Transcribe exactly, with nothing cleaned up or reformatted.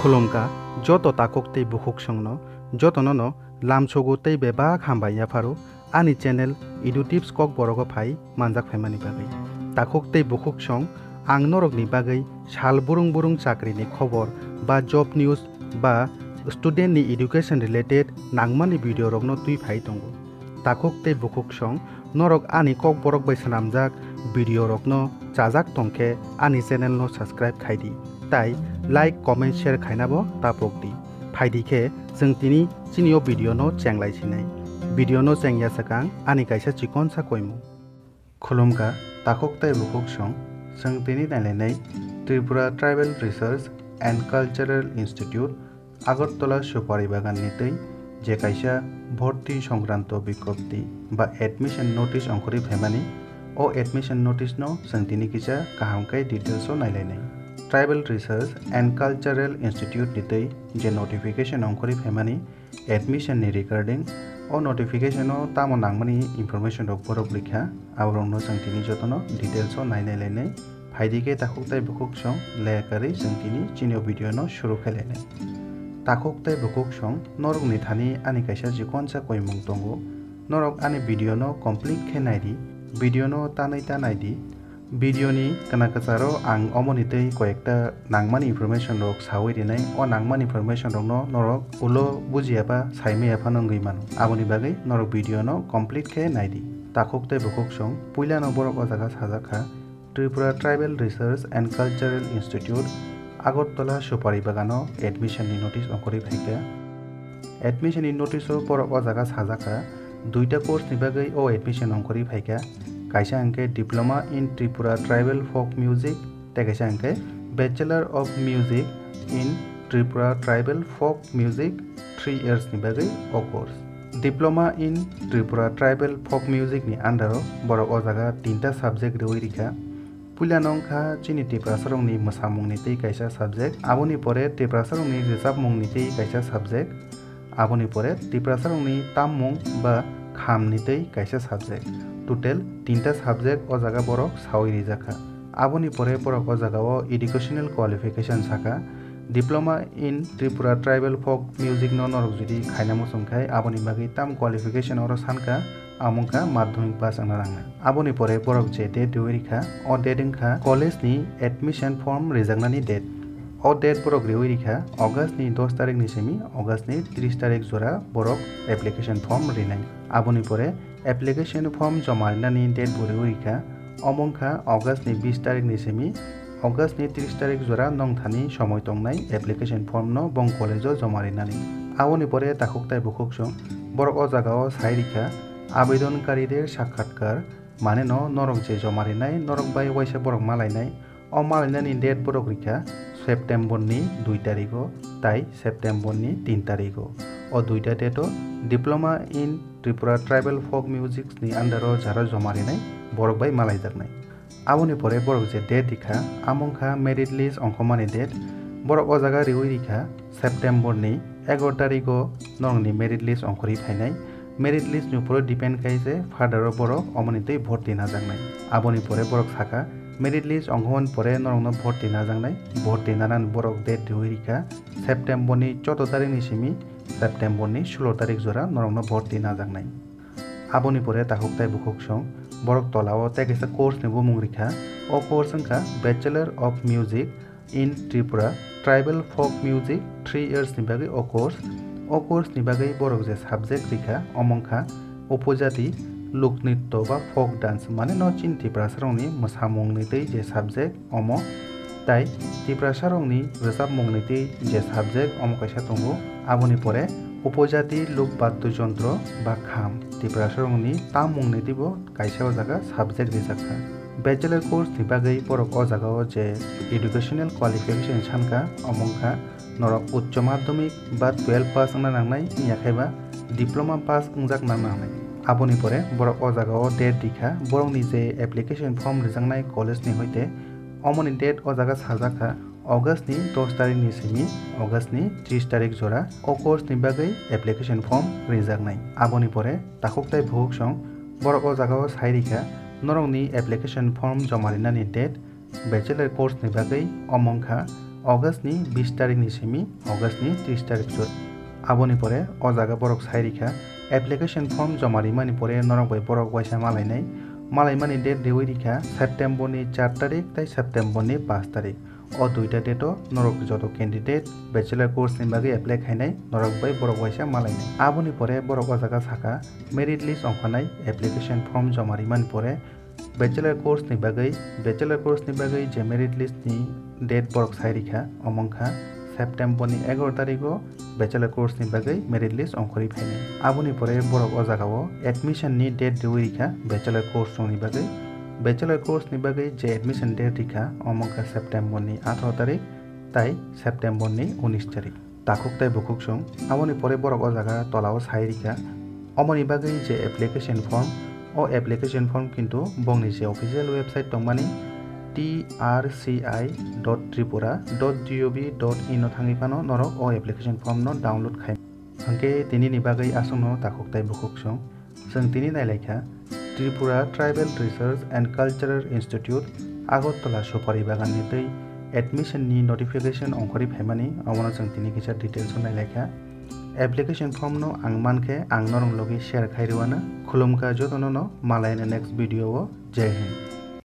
Khulumkha joto takhuk tei bukhuksongno, jotono no lamsogo tei bebak hambai yapharo ani channel Edu Tips Kokborogo phai manjak phaimani bagwi. Takhuk tei bukhuksong, ang norokni bagwi sal burung burung chakrini khobor ba job news ba student ni education related nangmani video rokno twi phai tongo. Takhuk tei bukhuksong, norok ani Kokborok bai swnamjak video rokno chajak tongkhe ani channel no subscribe khaidi, tai like, comment, share khainabo tapokdi. Phaidi khe chwng tini chini o video no chenglai sinai. Video no chengya swkang ani kaisa chikonsa koimung. Khulumkha takhuk tei bukhuksong, chwng tini nailainai Tripura Tribal Research and Cultural Institute, Agartala Supari Bagan ni twi je kaisa bhorti songkranto bigjapti ba admission notice ongkhorwi phaimani. O admission notice no chwng tini kisa kaham khe details o nailainai. Tribal Research and Cultural Institute ni twi je notification ongkhorwi phaimani admission ni regarding, o notification o tamo nangmani information rok borok rikha, aborokno chwng tini jotono details o nainai lainai. Phaidi khe takhuk tei bukhuksong, leya kwrwi chwng tini chini o video no shuru khe lainai. Takhuk tei bukhuksong, norokni thani ani kaisa chikonsa koimung tongo. Norok ani video no complete khe naidi, video no tanwi ta naidi. Video ni kana kwcharo ang omoni tei koyekta nangmani information rok sawi rinai. O nangmani information rokno norok ulo bujiya ba saimaya phano wngwi mano. Aboni bagwi norok video no complete khe naidi. Takhuk tei bukhuksong, puilano borok o jaga sajak kha, Tripura Tribal Research and Cultural Institute, Agartala Supari Bagano admission ni notice ongkhorwi phaikha. Admission ni notice o borok o jaga sajak kha, duita course ni bagwi o admission ongkhorwi phaikha, kaisa hwnkhe Diploma in Tripura Tribal Folk Music tei kaisa hwnkhe Bachelor of Music in Tripura Tribal Folk Music three years ni bagwi o course. Diploma in Tripura Tribal Folk Music ni under o borok o jaga tinta subject riwi rikha. Puilano wngkha chini Tiprasarokni mwsamungni tei kaisa subject, aboni pore Tiprasarokni rwchapmungni tei kaisa subject, aboni pore Tiprasarokni tammung ba khamni tei kaisa subject. Total tinta subject o jaga borok sawi rijak kha. Aboni pore borok o jaga o educational qualification sakha, Diploma in Tripura Tribal Folk Music no norok jodi khaina muchung khai, aboni bagwi tam qualification oro sankha, amo wngkha madhyamik pass wngna nangnai. Aboni pore borok je date riwi rikha, o date wngkha college ni admission form rijaknani date. O date borok riwi rikha August ni dos tarik ni simi August ni tris tarik jora borok application form rinai. Aboni pore application form joma rinani date bo riwi rikha, omo wngkha August ni bis tarik ni simi August ni tris tarik jora nongthani somoi tongnai application form no bong college o joma rinani. Aboni pore takhuk tai bukhuksong borok o jaga o sai rikha, abedonkaride sakhatkar, mane no norok je joma rinai, norok bai waisa borok malainai, o malainani date borok rikha September ni dui tarigo tai September ni tin tarigo. O duita date o Diploma in Tripura Tribal Folk Music ni under o jara joma rinai borok bai malaijaknai. Aboni pore borok je date rikha, amo wngkha merit list ongkhormani date. Borok o jaga riwi rikha September ni egaroh tarigo norokni merit list ongkhorwi phainai. Merit list ni upor o depend khai je further o borok omoni tei bhorti najaknai. Aboni pore borok sakha, merit list ongkhormani pore norokno bhorti najaknai. Bhorti nanani borok date riwi rikha September ni choudo tarik ni simi September ni sulo tarik jora norokno bhorti najaknai. Aboni pore takhuk tai bukhuksong borok tola o tei kaisa course ni bumung rikha. O course wngkha Bachelor of Music in Tripura Tribal Folk Music three years ni bagwi o course. O course ni bagwi borok je subject rikha, omo wngkha upojati, loknritto ba folk dance, mane no chini Tiprasarokni mwsamungni tei je subject omo, tai Tiprasarokni rwchapmungni tei je subject omo kaisa tongo. Aboni pore upojati lok baddo jontro ba kham, Tiprasarokni tammungni teibo kaisa o jaga subject rijak kha. Bachelor course ni bagwi borok o jaga o je educational qualification sankha, omo wngkha norok uccho madhyamik ba twelve pass wngna nangnai, wngya khe ba diploma pass wngjak na nangnai. Aboni pore borok o jaga o date rikha, borokni je application form rijaknai college ni hoite, omoni date o jaga sajak kha, August ni dos tarik ni simi August ni tris tarik jora o course ni bagwi application form rijaknai. Aboni pore takhuk tai bukhuksong borok o jaga o sai rikha, norokni application form joma rinani date, bachelor course ni bagwi omo wngkha August ni bis tarik ni simi August ni tris tarik jora. Aboni pore o jaga borok sai rikha, application form joma rimani pore norok bai borok waisa malainai. Malaimani date riwi rikha September ni char tarik tai September ni pash tarik. O duita date o norok joto candidate bachelor course ni bagwi apply khainai norok bai borok waisa malainai. Aboni pore borok o jaga saka merit list ongkhanai application form joma rimani pore bachelor course ni bagwi, bachelor course ni bagwi je merit list ni date borok sai rikha, omo wngkha September ni egaroh tarigo bachelor course ni bagwi merit list ongkhorwi phainai. Aboni pore borok o jagao admission ni date riwi rikha bachelor course rokni bagwi. Bachelor course ni bagwi je admission date rikha, omo wngkha September ni atharo tarik tai September ni unis tarik. Takhuk tai bukhuk song. Aboni pore borok o jaga tolao sai rikha. Omoni bagwi je application form, o application form kintu bongni je official website tongmani T R C I dot tripura dot gov dot in o thangwi phano norok o application form no download khai. Hwnkhe tinini bagwi aswkno takhuk tai bukhuk song. Chwng tini nailaikha Tripura Tribal Research and Cultural Institute, Agartala Supari Bagan ni twi admission ni notification ongkhorwi phaimani, omono chwng tini kisa details o nailaikha. Application form no ang mankhe ang norok logi share khai rwano. Khulumkha jotono no, malai no next video o. Jai Hind.